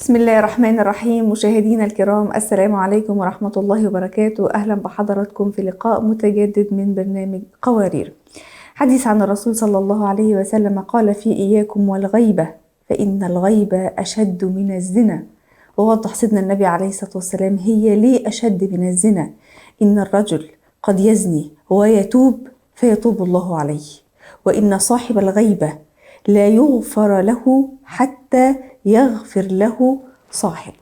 بسم الله الرحمن الرحيم. مشاهدينا الكرام، السلام عليكم ورحمة الله وبركاته. أهلا بحضراتكم في لقاء متجدد من برنامج قوارير. حديث عن الرسول صلى الله عليه وسلم قال فيه: إياكم والغيبة فإن الغيبة أشد من الزنا. ووضح سيدنا النبي عليه الصلاة والسلام هي ليه أشد من الزنا. إن الرجل قد يزني ويتوب فيتوب الله عليه، وإن صاحب الغيبة لا يغفر له حتى يغفر له صاحبه.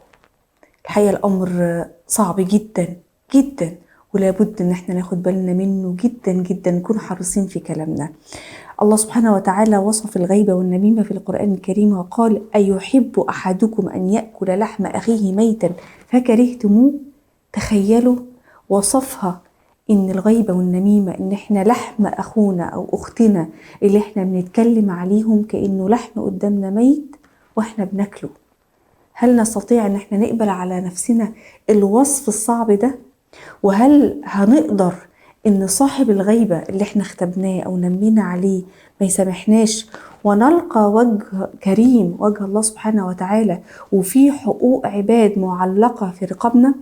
الحقيقة الأمر صعب جدا جدا، ولا بد إن احنا ناخد بالنا منه جدا جدا، نكون حريصين في كلامنا. الله سبحانه وتعالى وصف الغيبة والنميمة في القرآن الكريم وقال: أيحب أحدكم أن يأكل لحم أخيه ميتا فكرهتموه؟ تخيلوا وصفها إن الغيبة والنميمة إن إحنا لحم أخونا أو أختنا اللي إحنا بنتكلم عليهم كأنه لحم قدامنا ميت وإحنا بناكله. هل نستطيع إن إحنا نقبل على نفسنا الوصف الصعب ده؟ وهل هنقدر إن صاحب الغيبة اللي إحنا اختبناه أو نمينا عليه ما يسامحناش ونلقى وجه كريم، وجه الله سبحانه وتعالى، وفي حقوق عباد معلقة في رقابنا؟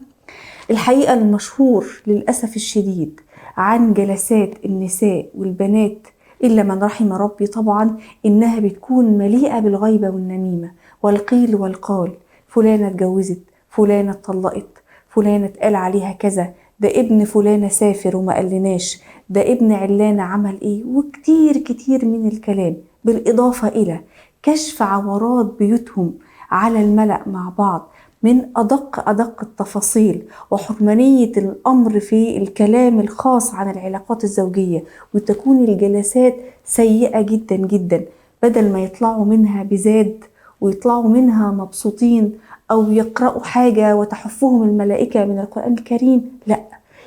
الحقيقة المشهور للأسف الشديد عن جلسات النساء والبنات إلا من رحم ربي طبعا إنها بتكون مليئة بالغيبة والنميمة والقيل والقال. فلانة اتجوزت، فلانة اتطلقت، فلانة اتقال عليها كذا، ده ابن فلانة سافر وما قالناش، ده ابن علانة عمل ايه، وكتير كتير من الكلام. بالإضافة إلى كشف عورات بيوتهم على الملأ مع بعض من أدق أدق التفاصيل، وحرمانية الأمر في الكلام الخاص عن العلاقات الزوجية، وتكون الجلسات سيئة جدا جدا. بدل ما يطلعوا منها بزاد ويطلعوا منها مبسوطين أو يقرأوا حاجة وتحفهم الملائكة من القرآن الكريم، لا،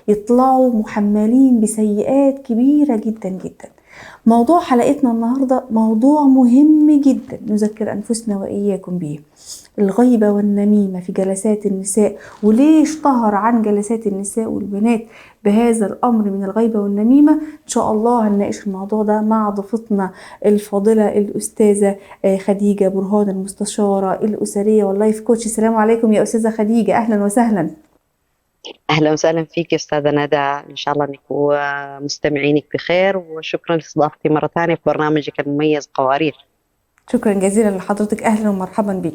يطلعوا محملين بسيئات كبيرة جدا جدا. موضوع حلقتنا النهاردة موضوع مهم جدا نذكر أنفسنا وإياكم به: الغيبة والنميمة في جلسات النساء، وليه اشتهر عن جلسات النساء والبنات بهذا الأمر من الغيبة والنميمة. إن شاء الله هنناقش الموضوع ده مع ضيفتنا الفاضلة الأستاذة خديجة برهان، المستشارة الأسرية وال life coach. السلام عليكم يا أستاذة خديجة، أهلا وسهلا. أهلا وسهلا فيك يا أستاذة ندى، إن شاء الله أنك ومستمعينك بخير، وشكرا لاستضافتي مرة ثانية في برنامجك المميز قوارير. شكرا جزيلا لحضرتك، أهلا ومرحبا بك.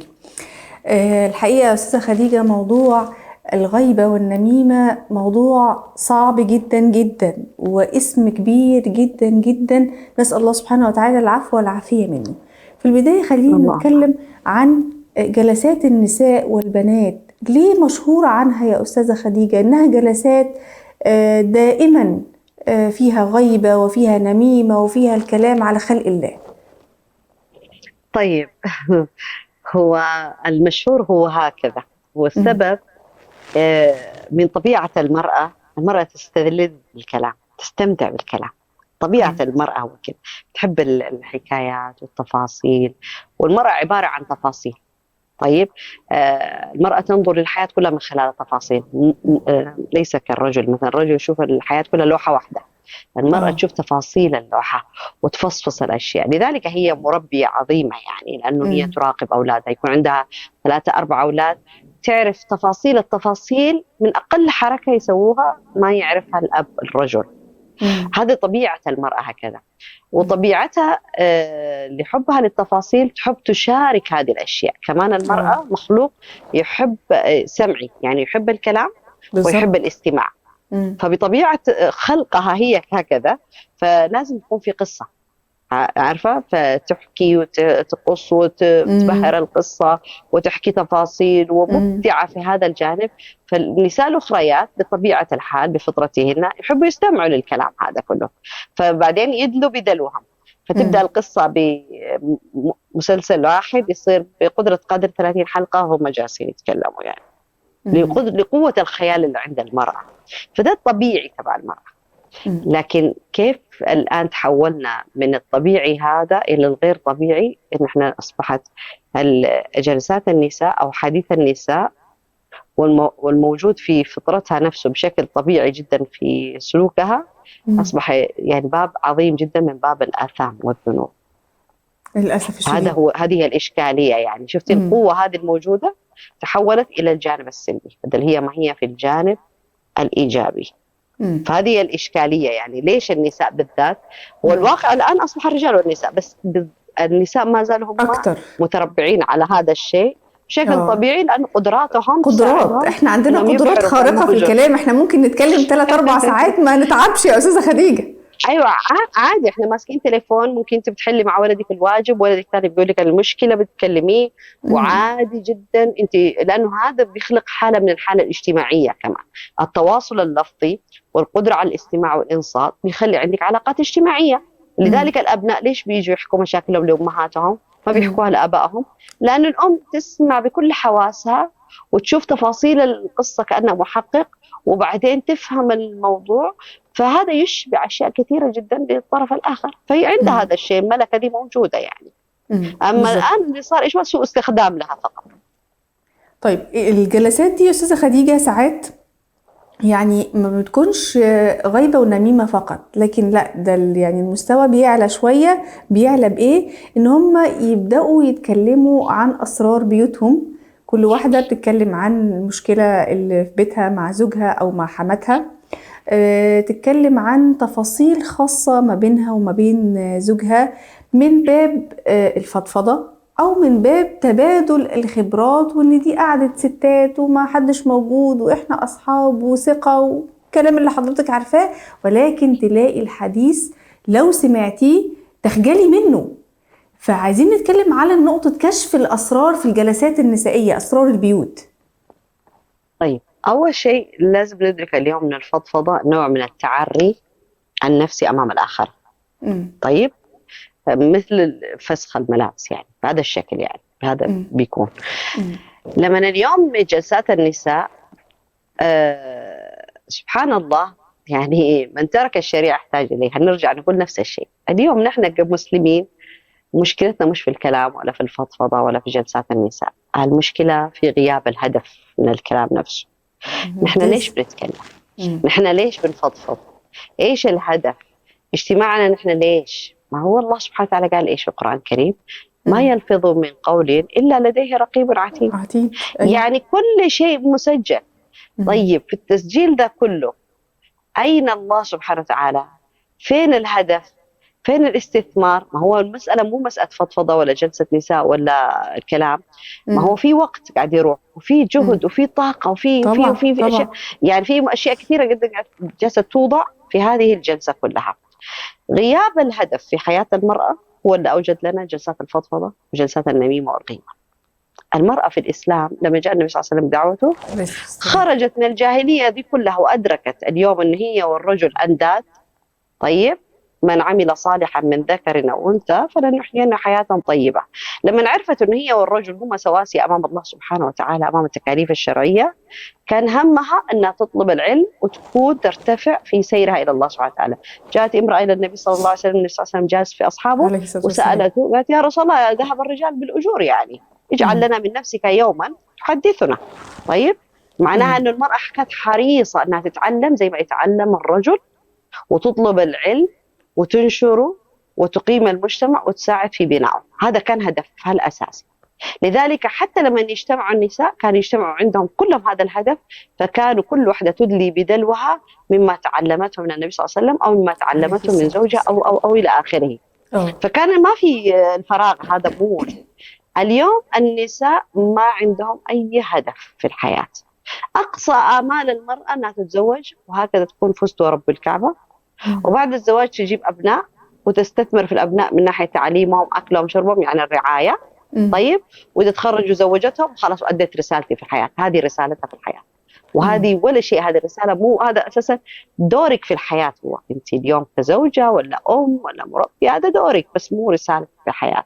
الحقيقة يا أستاذة خديجة، موضوع الغيبة والنميمة موضوع صعب جدا جدا واسم كبير جدا جدا، نسأل الله سبحانه وتعالى العفو والعافية منه. في البداية خلينا نتكلم عن جلسات النساء والبنات. ليه مشهورة عنها يا أستاذة خديجة إنها جلسات دائما فيها غيبة وفيها نميمة وفيها الكلام على خلق الله؟ طيب، هو المشهور هو هكذا، هو السبب من طبيعة المرأة. المرأة تستلذ بالكلام، تستمتع بالكلام. طبيعة المرأة هو كده، تحب الحكايات والتفاصيل، والمرأة عبارة عن تفاصيل. طيب، المرأة تنظر للحياة كلها من خلال التفاصيل، ليس كالرجل. مثلا الرجل يشوف الحياة كلها لوحة واحدة، المرأة تشوف تفاصيل اللوحة وتفصفص الأشياء. لذلك هي مربية عظيمة، يعني لأنه هي تراقب أولادها، يكون عندها 3-4 أولاد، تعرف تفاصيل التفاصيل، من أقل حركة يسووها ما يعرفها الأب الرجل. هذه طبيعة المرأة هكذا، وطبيعتها لحبها للتفاصيل تحب تشارك هذه الأشياء. كمان المرأة مخلوق يحب سمعي، يعني يحب الكلام ويحب الاستماع. فبطبيعة خلقها هي هكذا، فلازم يكون في قصة، عارفة، فتحكي وتقص وتبهر القصة وتحكي تفاصيل، ومبدعة في هذا الجانب. فالنساء الأخريات بطبيعة الحال بفطرتهن يحبوا يستمعوا للكلام هذا كله، فبعدين يدلوا بدلوهم، فتبدأ القصة بمسلسل واحد يصير بقدرة قادر 30 حلقة هم جالسين يتكلموا، يعني لقوة الخيال اللي عند المرأة. فده الطبيعي تبع المرأة. لكن كيف الآن تحولنا من الطبيعي هذا إلى الغير طبيعي؟ إن إحنا أصبحت جلسات النساء أو حديث النساء والموجود في فطرتها نفسه بشكل طبيعي جدا في سلوكها، أصبح يعني باب عظيم جدا من باب الآثام والذنوب. للأسف الشديد. هذا هو، هذه هي الإشكالية. يعني شفتي القوة هذه الموجودة تحولت إلى الجانب السلبي بدل هي ما هي في الجانب الإيجابي. فهذه الإشكالية، يعني ليش النساء بالذات؟ والواقع الآن أصبح الرجال والنساء، بس النساء ما زالوا هم أكتر متربعين على هذا الشيء بشكل طبيعي، لأن قدراتهم قدرات. احنا عندنا قدرات خارقة في الكلام، احنا ممكن نتكلم 3-4 ساعات ما نتعبش يا أستاذة خديجة. ايوه عادي، احنا ماسكين تليفون، ممكن انت بتحلي مع ولدك الواجب، ولدك الثاني بيقول لك المشكلة بتكلميه، وعادي جدا انت، لانه هذا بيخلق حاله من الحالة الاجتماعية كمان. التواصل اللفظي والقدرة على الاستماع والانصات بيخلي عندك علاقات اجتماعية. لذلك الابناء ليش بيجوا يحكوا مشاكلهم لامهاتهم ما بيحكوها لابائهم؟ لأن الام تسمع بكل حواسها وتشوف تفاصيل القصة كانها محقق، وبعدين تفهم الموضوع، فهذا يشبع أشياء كثيرة جدا للطرف الآخر، فهي عندها هذا الشيء، الملكة دي موجودة يعني. أما الآن اللي صار إيش، سوء استخدام لها فقط. طيب الجلسات دي يا أستاذة خديجة ساعات يعني ما بتكونش غيبة ونميمة فقط، لكن لا ده يعني المستوى بيعلى شوية. بيعلى بإيه؟ إن هم يبدأوا يتكلموا عن أسرار بيوتهم، كل واحدة بتتكلم عن المشكلة اللي في بيتها مع زوجها أو مع حماتها، تتكلم عن تفاصيل خاصة ما بينها وما بين زوجها، من باب الفضفضة أو من باب تبادل الخبرات، وإن دي قعدة ستات وما حدش موجود وإحنا أصحاب وثقة والكلام اللي حضرتك عارفاه. ولكن تلاقي الحديث لو سمعتيه تخجلي منه. فعايزين نتكلم على نقطة كشف الأسرار في الجلسات النسائية، أسرار البيوت. طيب أول شيء لازم ندرك اليوم أن الفضفضة نوع من التعري النفسي أمام الآخر. طيب مثل فسخ الملابس يعني بهذا الشكل، يعني بهذا بيكون. لما اليوم جلسات النساء سبحان الله، يعني من ترك الشريعة احتاج إليها. نرجع نقول نفس الشيء اليوم، نحن كمسلمين مشكلتنا مش في الكلام ولا في الفضفضة ولا في جلسات النساء، المشكلة في غياب الهدف من الكلام نفسه. نحن ليش بنتكلم؟ نحن ليش بنفضفض؟ إيش الهدف؟ اجتماعنا نحن ليش؟ ما هو الله سبحانه وتعالى قال إيش في القرآن الكريم؟ ما يلفظ من قول إلا لديه رقيب عتيد. يعني كل شيء مسجل. طيب في التسجيل ده كله أين الله سبحانه وتعالى؟ فين الهدف؟ فين الاستثمار؟ ما هو المسألة مو مسألة فضفضة ولا جلسة نساء ولا الكلام، ما هو في وقت قاعد يروح وفي جهد وفي طاقة وفي طبعا وفي في أشياء، يعني في أشياء كثيرة جدا جالسة توضع في هذه الجلسة كلها. غياب الهدف في حياة المرأة هو اللي أوجد لنا جلسات الفضفضة وجلسات النميمة والغيبة. المرأة في الإسلام لما جاء النبي صلى الله عليه وسلم دعوته خرجت من الجاهلية دي كلها وأدركت اليوم أن هي والرجل أنداد. طيب من عمل صالحا من ذكر أو أنثى فلنحيينه حياة طيبة. لما عرفت أن هي والرجل هما سواسية أمام الله سبحانه وتعالى أمام التكاليف الشرعية، كان همها أنها تطلب العلم وتكون ترتفع في سيرها إلى الله سبحانه وتعالى. جاءت امرأة إلى النبي صلى الله عليه وسلم، النبي صلى الله عليه وسلم جالس في أصحابه وسألته، قالت يا رسول الله ذهب الرجال بالأجور، يعني اجعل لنا من نفسك يوما تحدثنا. طيب معناها أن المرأة كانت حريصة أنها تتعلم زي ما يتعلم الرجل، وتطلب العلم وتنشره وتقيم المجتمع وتساعد في بنائه. هذا كان هدفها الأساسي. لذلك حتى لما يجتمعوا النساء كانوا يجتمعوا عندهم كلهم هذا الهدف، فكانوا كل واحدة تدلي بدلوها مما تعلمته من النبي صلى الله عليه وسلم أو مما تعلمته من زوجها أو أو أو إلى آخره. فكان ما في الفراغ هذا مو. اليوم النساء ما عندهم أي هدف في الحياة. أقصى آمال المرأة أنها تتزوج وهكذا تكون فزت ورب الكعبة، وبعد الزواج تجيب أبناء وتستثمر في الأبناء من ناحية تعليمهم أكلهم شربهم، يعني الرعاية. طيب وإذا تخرجوا زوجتهم خلاص أديت رسالتي في الحياة، هذه رسالتها في الحياة وهذه ولا شيء. هذه الرسالة مو هذا أساسا دورك في الحياة، هو أنت اليوم كزوجة ولا أم ولا مربية هذا دورك، بس مو رسالتك في الحياة.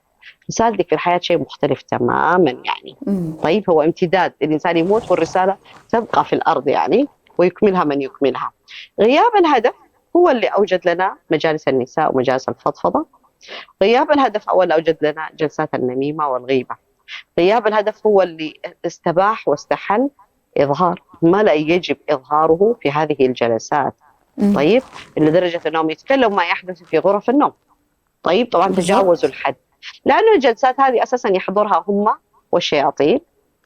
رسالتك في الحياة شيء مختلف تماما يعني. طيب هو امتداد، الإنسان يموت والرسالة تبقى في الأرض يعني، ويكملها من يكملها. غياب الهدف هو اللي أوجد لنا مجالس النساء ومجالس الفضفضة. غياب الهدف هو اللي أوجد لنا جلسات النميمة والغيبة. غياب الهدف هو اللي استباح واستحل إظهار ما لا يجب إظهاره في هذه الجلسات. طيب لدرجة أنهم يتكلموا ما يحدث في غرف النوم. طيب طبعا تجاوزوا الحد، لأنه الجلسات هذه أساسا يحضرها هم والشياطين.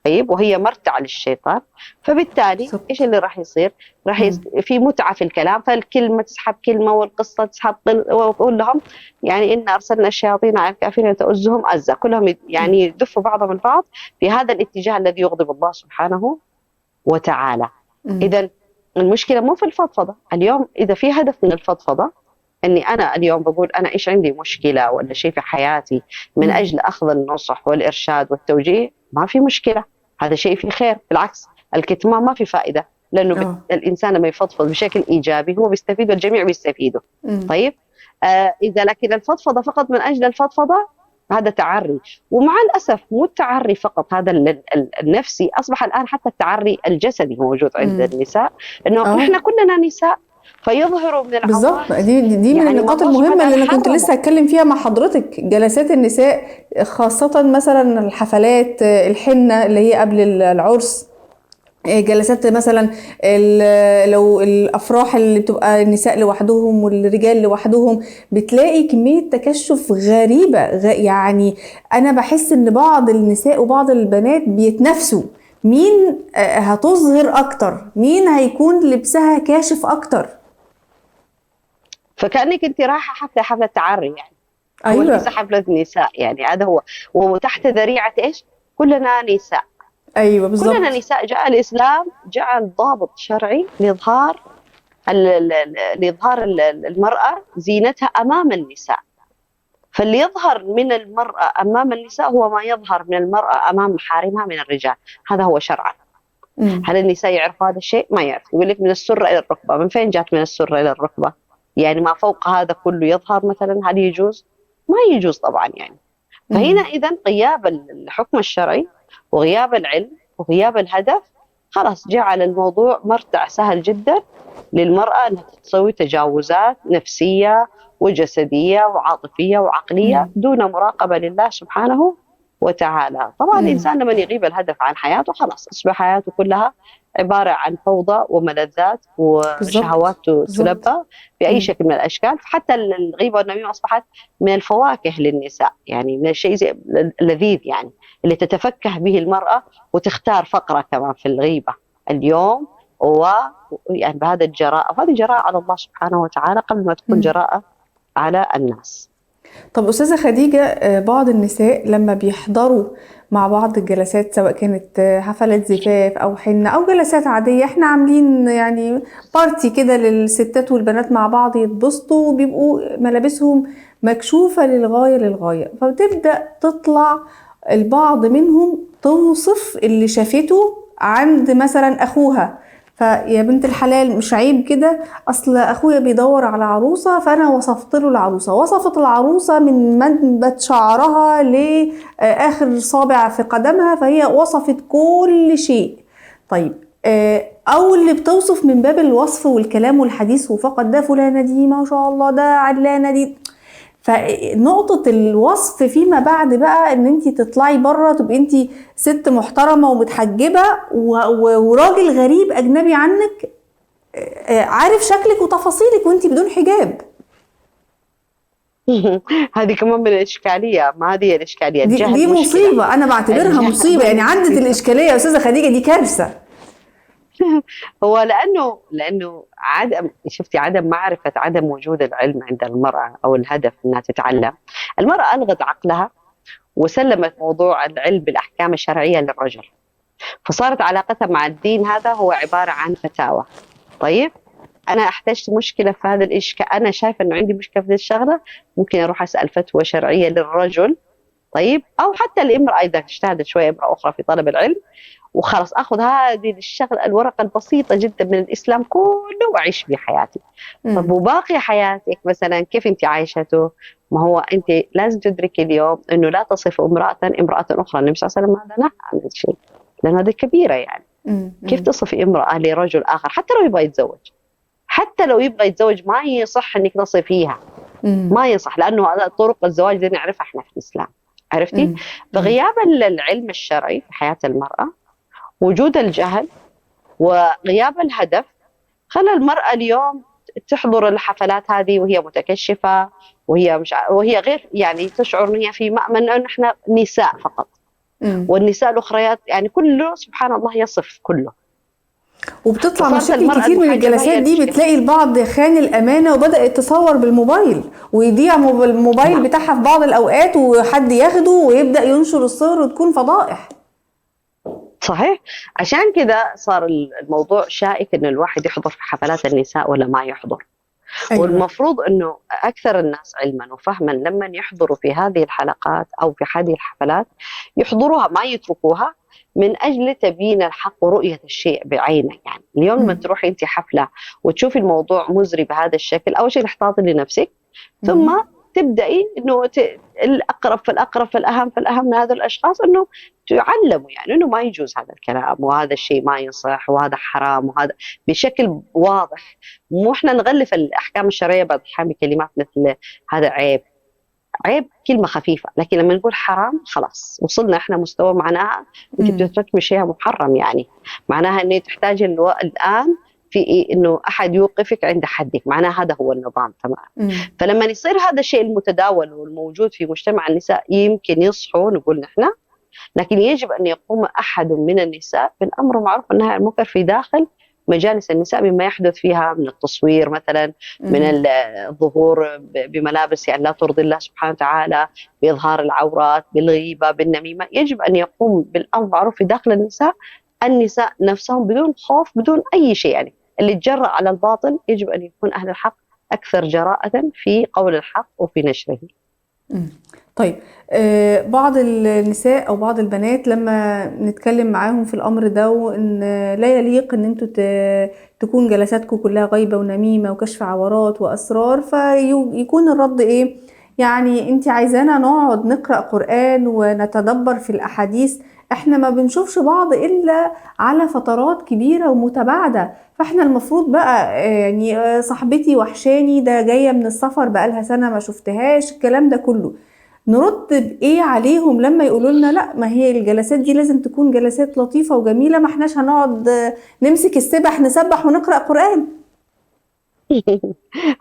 طيب، وهي مرتع للشيطان. فبالتالي ايش اللي راح يصير؟ راح في متعه في الكلام، فالكلمة تسحب كلمة والقصه تسحب، وكلهم يعني ان ارسلنا الشياطين على الكافرين تؤزهم ازا، كلهم يعني يدفوا بعضهم البعض في هذا الاتجاه الذي يغضب الله سبحانه وتعالى. اذا المشكلة مو في الفضفضة اليوم. اذا في هدف من الفضفضة، اني انا اليوم بقول انا ايش عندي مشكلة ولا شيء في حياتي من اجل اخذ النصح والارشاد والتوجيه، ما في مشكلة، هذا شيء فيه خير. بالعكس الكتمان ما في فائدة، لانه الانسان لما يفضفض بشكل ايجابي هو بيستفيد والجميع بيستفيدوا. طيب، اذا لكن الفضفضة فقط من اجل الفضفضة هذا تعري، ومع الاسف مو التعري فقط هذا النفسي، اصبح الان حتى التعري الجسدي موجود عند النساء، انه نحن كلنا نساء فيظهروا من العوائل. بالظبط، دي من يعني النقاط المهمة اللي انا كنت لسه هتكلم فيها مع حضرتك. جلسات النساء خاصة مثلا الحفلات، الحنة اللي هي قبل العرس، جلسات مثلا لو الافراح اللي بتبقى النساء لوحدهم والرجال لوحدهم، بتلاقي كمية تكشف غريبة. يعني انا بحس ان بعض النساء وبعض البنات بيتنافسوا مين هتظهر اكتر، مين هيكون لبسها كاشف اكتر. فكأنك انت رايحة حفلة تعري يعني. ايوه، ليس حفلة نساء يعني، هذا هو، وتحت ذريعة ايش؟ كلنا نساء. ايوه بالضبط، كلنا نساء. جاء الاسلام جعل ضابط شرعي لاظهار المراة زينتها امام النساء. فاللي يظهر من المراة امام النساء هو ما يظهر من المراة امام محارمها من الرجال، هذا هو شرعا. هل النساء يعرفوا هذا الشيء؟ ما يعرف. يقول لك من السرة الى الركبة، من فين جات من السرة الى الركبة؟ يعني ما فوق هذا كله يظهر مثلا، هل يجوز؟ ما يجوز طبعا يعني. فهنا اذا غياب الحكم الشرعي وغياب العلم وغياب الهدف خلاص جعل الموضوع مرتع سهل جدا للمرأة أنها تسوي تجاوزات نفسية وجسدية وعاطفية وعقلية دون مراقبة لله سبحانه وتعالى. طبعا الإنسان لما يغيب الهدف عن حياته خلاص أصبح حياته كلها عبارة عن فوضى وملذات وشهوات تلبى بأي شكل من الأشكال. فحتى الغيبة والنميمة أصبحت من الفواكه للنساء، يعني من الشيء اللذيذ يعني اللي تتفكه به المرأة وتختار فقرة كمان في الغيبة اليوم، و يعني بهذا الجراءة، وهذه جراءة على الله سبحانه وتعالى قبل ما تكون جراءة على الناس. طب أستاذة خديجة، بعض النساء لما بيحضروا مع بعض الجلسات، سواء كانت حفلات زفاف أو حنة أو جلسات عادية، احنا عاملين يعني بارتي كده للستات والبنات مع بعض يتبسطوا، وبيبقوا ملابسهم مكشوفة للغاية للغاية، فبتبدأ تطلع البعض منهم توصف اللي شافته عند مثلا أخوها. فيا بنت الحلال مش عيب كده، اصل اخويا بيدور على عروسه فانا وصفت له العروسة، وصفت العروسة من منبت شعرها لاخر صابع في قدمها، فهي وصفت كل شيء. طيب او اللي بتوصف من باب الوصف والكلام والحديث وفقط، ده فلانه دي ما شاء الله، ده علانه دي. فنقطة الوصف فيما بعد بقى ان انت تطلعي بره تبقي انت ست محترمة ومتحجبة وراجل غريب اجنبي عنك عارف شكلك وتفاصيلك وانت بدون حجاب. هذه كمان من الإشكالية. ما هذه الإشكالية، دي مصيبة، انا بعتبرها مصيبة يعني. عدت الإشكالية يا أستاذة خديجة، دي كارثة. هو لأنه عدم، شفتي، عدم معرفة، عدم وجود العلم عند المرأة أو الهدف أنها تتعلم. المرأة ألغت عقلها وسلمت موضوع العلم بالأحكام الشرعية للرجل، فصارت علاقتها مع الدين هذا هو عبارة عن فتاوى. طيب أنا احتجت مشكلة في هذا الإشكال، أنا شايفة أنه عندي مشكلة في هذه الشغلة، ممكن أروح أسأل فتوى شرعية للرجل، طيب، أو حتى الامرأة إذا اجتهدت شوية امرأة أخرى في طلب العلم، وخلاص أخذ هذه الشغلة الورقة البسيطة جدا من الإسلام كله وأعيش بحياتي. طب وباقي حياتك مثلا كيف أنت عايشته؟ ما هو أنت لازم تدركي اليوم أنه لا تصف امرأة امرأة أخرى. النبي صلى الله عليه وسلم هذا نهى عن الشيء، لأن هذه كبيرة يعني. كيف تصف امرأة لرجل آخر حتى لو يبغى يتزوج؟ حتى لو يبغى يتزوج ما يصح أنك تصفيها، ما يصح، لأنه هذا طرق الزواج اللي نعرفها إحنا في الإسلام. عرفتي؟ فغياب العلم الشرعي في حياة المرأة، وجود الجهل، وغياب الهدف، خلى المرأة اليوم تحضر الحفلات هذه وهي متكشفة، وهي مش وهي غير يعني تشعر ان هي في مأمن، انه احنا نساء فقط. والنساء الأخريات، يعني كله سبحان الله يصف كله. وبتطلع فصارت مشاكل المرأة كتير من المحجبة هي الجلسات دي، المشكلة. بتلاقي البعض خان الأمانة وبدأت تصور بالموبايل ويضيع الموبايل بتاعها في بعض الأوقات، وحد ياخده ويبدأ ينشر الصور وتكون فضائح. صحيح، عشان كذا صار الموضوع شائك إنه الواحد يحضر في حفلات النساء ولا ما يحضر. والمفروض إنه أكثر الناس علما وفهما لما يحضروا في هذه الحلقات أو في هذه الحفلات يحضروها ما يتركوها، من أجل تبيين الحق ورؤية الشيء بعينه. يعني اليوم لما تروحي أنت حفلة وتشوفي الموضوع مزري بهذا الشكل، أول شيء تحتاطي لنفسك، ثم تبدأي إنه الأقرب فالأقرب فالأهم فالأهم من هذا الأشخاص إنه تعلموا يعني إنه ما يجوز هذا الكلام، وهذا الشيء ما يصح، وهذا حرام، وهذا بشكل واضح. مو إحنا نغلف الأحكام الشرعية بعض الأحيان بكلمات مثل هذا عيب، عيب كلمة خفيفة، لكن لما نقول حرام خلاص وصلنا إحنا مستوى معناها أنت بترتكبي شيء محرم، يعني معناها إنه تحتاجي الآن في إيه؟ إنه أحد يوقفك عند حدك، معناها هذا هو النظام. تمام. فلما يصير هذا الشيء المتداول والموجود في مجتمع النساء يمكن يصحوا نقول نحن، لكن يجب أن يقوم أحد من النساء بالأمر المعروف والنهي عن المنكر في داخل مجالس النساء مما يحدث فيها من التصوير مثلا، من الظهور بملابس يعني لا ترضي الله سبحانه وتعالى، بإظهار العورات، بالغيبة، بالنميمة. يجب أن يقوم بالأمر المعروف في داخل النساء، النساء نفسهم بدون خوف بدون أي شيء. يعني اللي تجرأ على الباطل يجب أن يكون أهل الحق أكثر جراءة في قول الحق وفي نشره. بعض النساء أو بعض البنات لما نتكلم معاهم في الأمر ده، وإن لا يليق إن أنتوا تكون جلساتكم كلها غيبة ونميمة وكشف عورات وأسرار، فيكون الرد إيه؟ يعني أنت عايزانا نقعد نقرأ قرآن ونتدبر في الأحاديث، إحنا ما بنشوفش بعض إلا على فترات كبيرة ومتباعدة، فإحنا المفروض بقى، صاحبتي وحشاني، ده جاية من السفر بقالها سنة ما شفتهاش، الكلام ده كله نرد بإيه عليهم لما يقولوا لنا لا، ما هي الجلسات دي لازم تكون جلسات لطيفة وجميلة، ما احناش هنقعد نمسك السبح نسبح ونقرأ قرآن؟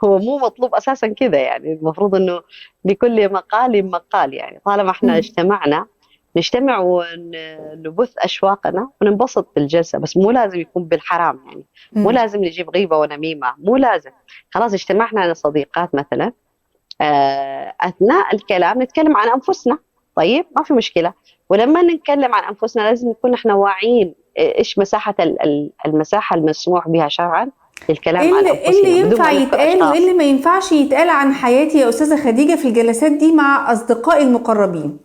هو مو مطلوب أساسا كذا، يعني المفروض أنه لكل مقال مقال. يعني طالما احنا اجتمعنا نجتمع ونبث أشواقنا وننبسط بالجلسة، بس مو لازم يكون بالحرام، يعني مو لازم نجيب غيبة ونميمة، مو لازم. خلاص اجتمعنا على صديقات مثلا، أثناء الكلام نتكلم عن أنفسنا، طيب ما في مشكلة. ولما نتكلم عن أنفسنا لازم نكون احنا واعيين إيش مساحة المساحة المسموح بها شرعا للكلام عن إيه أنفسنا اللي بدون ما ينفع نذكر يتقال أشخاص. وإيه اللي ما ينفعش يتقال عن حياتي يا أستاذة خديجة في الجلسات دي مع أصدقائي المقربين؟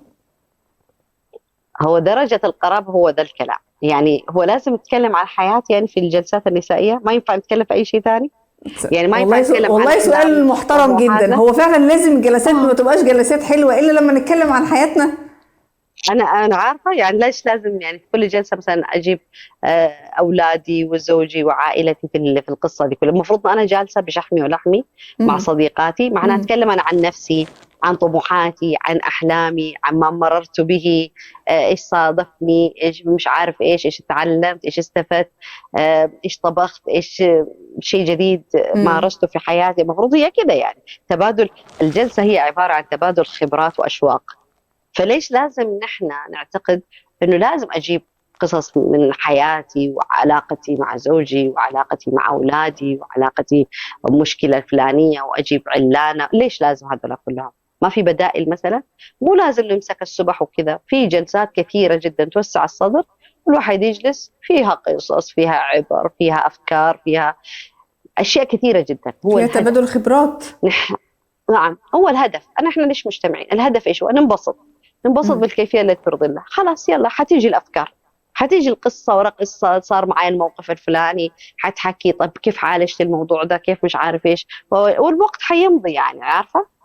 هو درجة القرابة هو ده الكلام، يعني هو لازم نتكلم عن حياتي يعني في الجلسات النسائية، ما ينفع نتكلم في أي شيء ثاني. يعني ما ينفع نتكلم عن والله سؤال أحلام محترم جدا. وطموحاتنا. هو فعلا لازم الجلسات ما تبقاش جلسات حلوة إلا لما نتكلم عن حياتنا؟ أنا عارفة يعني ليش لازم يعني في كل جلسة مثلا أجيب، أولادي وزوجي وعائلتي في القصة دي كلها. المفروض أنا جالسة بشحمي ولحمي مع صديقاتي، معناها أتكلم أنا عن نفسي، عن طموحاتي، عن أحلامي، عن ما مررت به، إيش صادفني، إيش مش عارف إيش، إيش تعلمت، إيش استفدت، إيش طبخت، إيش شيء جديد مارسته في حياتي. المفروض هي كده، يعني تبادل الجلسة هي عبارة عن تبادل خبرات وأشواق. فليش لازم نحن نعتقد إنه لازم أجيب قصص من حياتي وعلاقتي مع زوجي وعلاقتي مع أولادي وعلاقتي بمشكلة الفلانية وأجيب علانة؟ ليش لازم هذول كلهم؟ ما في بدائل مثلا؟ مو لازم نمسك السبح وكذا. في جلسات كثيرة جدا توسع الصدر، الواحد يجلس فيها قصص، فيها عبر، فيها أفكار، فيها أشياء كثيرة جدا. هو فيها الهدف. تبادل خبرات. نعم، هو الهدف. إحنا ليش مجتمعين؟ الهدف إيش هو؟ ننبسط، ننبسط بالكيفية اللي ترضي الله. خلاص يلا حتيجي الأفكار، حتيجي القصة ورا قصة، صار معي الموقف الفلاني، حتحكي طب كيف عالجت الموضوع ده، كيف مش عارف إيش، والوقت حيمضي يعني، عارفة؟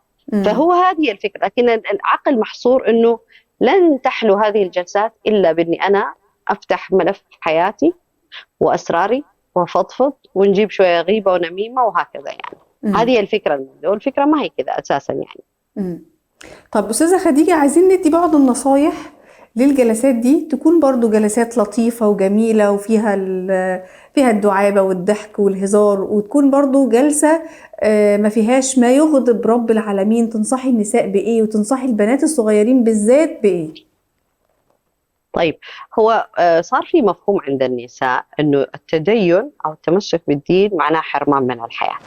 فهو هذه الفكرة. لكن العقل محصور إنه لن تحلو هذه الجلسات إلا بإني أنا أفتح ملف حياتي وأسراري وفضفض ونجيب شوية غيبة ونميمة وهكذا يعني. هذه الفكرة الموجودة، والفكرة ما هي كذا أساسا يعني. طب أستاذة خديجة، عايزين ندي بعض النصايح للجلسات دي تكون برضو جلسات لطيفة وجميلة وفيها فيها الدعابة والضحك والهزار، وتكون برضو جلسة، ما فيهاش ما يغضب رب العالمين. تنصحي النساء بإيه وتنصحي البنات الصغيرين بالذات بإيه؟ طيب، هو صار في مفهوم عند النساء أنه التدين أو التمسك بالدين معناه حرمان من الحياة.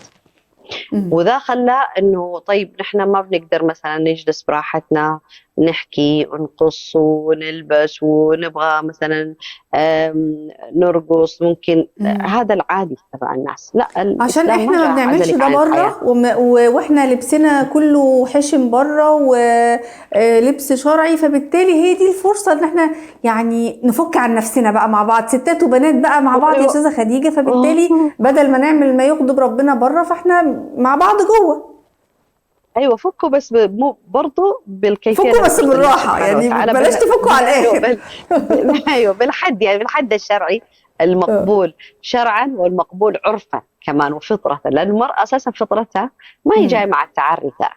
وذا خلى أنه طيب نحن ما بنقدر مثلا نجلس براحتنا نحكي ونقص ونلبس ونبغى مثلا نرقص ممكن. هذا العادي تبع الناس. لا، عشان احنا ما بنعملش ده بره، واحنا لبسنا كله حشم بره ولبس شرعي، فبالتالي هي دي الفرصة ان احنا يعني نفك عن نفسنا بقى مع بعض، ستات وبنات بقى مع بعض يا استاذه خديجة. فبالتالي بدل ما نعمل ما يغضب ربنا بره، فاحنا مع بعض جوه. ايوه، فكوا بس برضه بالكيفية، فكوا بس بالراحة يعني، بلاش تفكوا على الاخر. ايوه، بالحد، يعني بالحد الشرعي المقبول شرعا والمقبول عرفا كمان وفطره، لان المراة اساسا فطرتها ما هي جاية مع التعري ترى،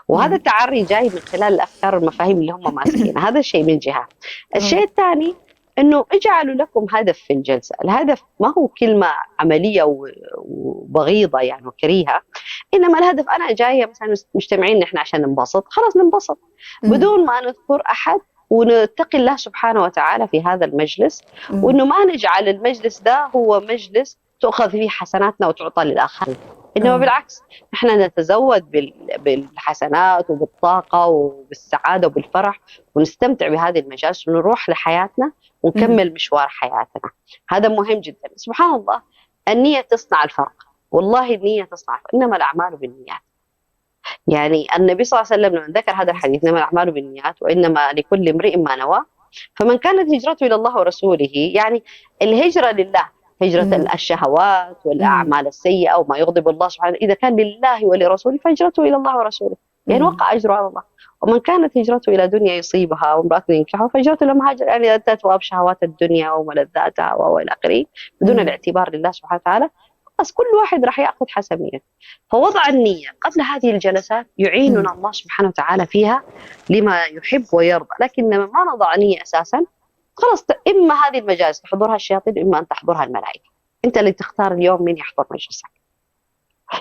وهذا التعري جاي من خلال الافكار والمفاهيم اللي هم ماسكينها. هذا الشيء من جهة. الشيء الثاني انه اجعلوا لكم هدف في الجلسة، الهدف ما هو كلمة عملية وبغيضه يعني وكريهه، انما الهدف انا جاية مثلا مجتمعين نحن عشان ننبسط، خلاص ننبسط بدون ما نذكر احد، ونتقي الله سبحانه وتعالى في هذا المجلس، وانه ما نجعل المجلس ده هو مجلس تؤخذ فيه حسناتنا وتعطى للاخرين، انما بالعكس نحن نتزود بالحسنات وبالطاقه وبالسعاده وبالفرح، ونستمتع بهذه المجالس ونروح لحياتنا ونكمل مشوار حياتنا. هذا مهم جدا. سبحان الله، النية تصنع الفرق، والله النية تصنع الفرق. إنما الأعمال بالنيات. يعني النبي صلى الله عليه وسلم لما ذكر هذا الحديث، إنما الأعمال بالنيات وإنما لكل امرئ ما نوى، فمن كانت هجرته إلى الله ورسوله، يعني الهجرة لله، هجرة الشهوات والأعمال السيئة وما يغضب الله سبحانه، إذا كان لله ولرسوله فهجرته إلى الله ورسوله، يعني وقع أجره على الله. ومن كانت هجرته إلى دنيا يصيبها وامرأة ينكحها فهجرته لما هاجر، يعني تتواب شهوات الدنيا وملذاتها وإلى آخره بدون الاعتبار لله سبحانه وتعالى، بس كل واحد راح يأخذ حسب نيته. فوضع النية قبل هذه الجلسات يعيننا الله سبحانه وتعالى فيها لما يحب ويرضى. لكن لما ما نضع نية أساسا خلاص، إما هذه المجالس تحضرها الشياطين إما أن تحضرها الملائكة. أنت اللي تختار اليوم مين يحضر مجلسك.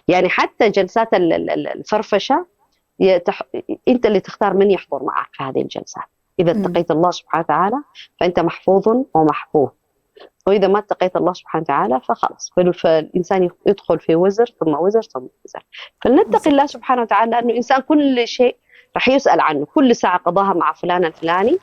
يعني حتى جلسات الفرفشة أنت اللي تختار من يحضر معك في هذه الجلسات. إذا اتقيت الله سبحانه وتعالى فأنت محفوظ ومحفوظ، وإذا ما اتقيت الله سبحانه وتعالى فخلاص، فالإنسان يدخل في وزر ثم وزر ثم وزر. فلنتقي الله سبحانه وتعالى، لأنه الإنسان كل شيء راح يسأل عنه. كل ساعة قضاها مع فلان الفلاني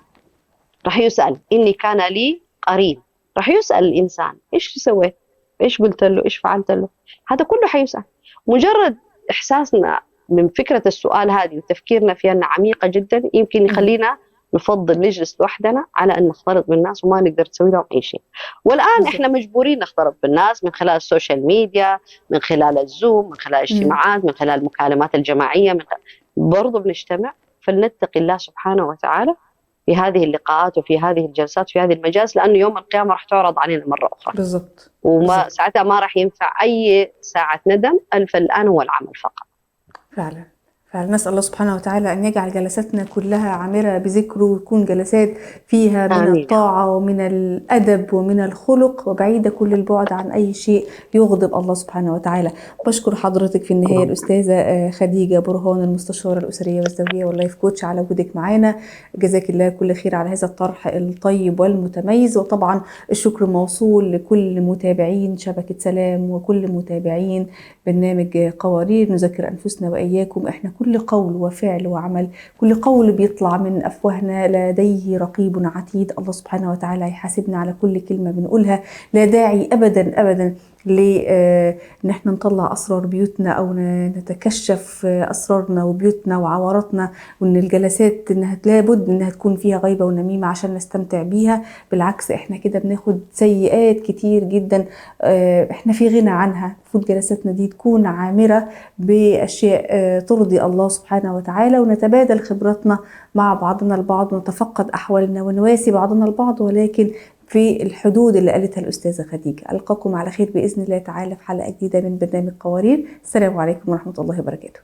راح يسأل، إني كان لي قرين، راح يسأل الإنسان إيش سويت، إيش قلت له، إيش فعلت له، هذا كله حيسأل. مجرد إحساسنا من فكرة السؤال هذه وتفكيرنا فيها أنها عميقة جدا يمكن يخلينا نفضل نجلس لوحدنا على أن نختلط بالناس وما نقدر نسوي لهم أي شيء. والآن إحنا مجبورين نختلط بالناس من خلال ال social media، من خلال الزوم، من خلال الاجتماعات، من خلال المكالمات الجماعية، من برضو بنجتمع. فلنتقي الله سبحانه وتعالى في هذه اللقاءات وفي هذه الجلسات وفي هذه المجالس، لأنه يوم القيامة راح تعرض علينا مرة أخرى. بالضبط. وما ساعتها ما راح ينفع أي ساعة ندم، فالآن هو العمل فقط. فعلا فعلا، نسأل الله سبحانه وتعالى أن يجعل جلساتنا كلها عامرة بذكره، وتكون جلسات فيها من الطاعة ومن الأدب ومن الخلق، وبعيدة كل البعد عن أي شيء يغضب الله سبحانه وتعالى. بشكر حضرتك في النهاية الأستاذة خديجة برهان، المستشارة الأسرية والزوجية وال life coach، على وجودك معانا. جزاك الله كل خير على هذا الطرح الطيب والمتميز. وطبعا الشكر موصول لكل متابعين شبكة سلام وكل متابعين برنامج قوارير. نذكر أنفسنا وإياكم، إحنا كل قول وفعل وعمل، كل قول بيطلع من أفواهنا لديه رقيب عتيد. الله سبحانه وتعالى يحاسبنا على كل كلمة بنقولها. لا داعي أبدا أبدا لأن احنا نطلع أسرار بيوتنا أو نتكشف أسرارنا وبيوتنا وعوراتنا، وإن الجلسات إنها لابد إنها تكون فيها غيبة ونميمة عشان نستمتع بيها. بالعكس احنا كده بناخد سيئات كتير جدا احنا في غنى عنها. المفروض جلساتنا دي تكون عامرة بأشياء ترضي الله سبحانه وتعالى، ونتبادل خبراتنا مع بعضنا البعض، ونتفقد أحوالنا ونواسي بعضنا البعض، ولكن في الحدود اللي قالتها الأستاذة خديجة. ألقاكم على خير بإذن الله تعالى في حلقة جديدة من برنامج قوارير. السلام عليكم ورحمة الله وبركاته.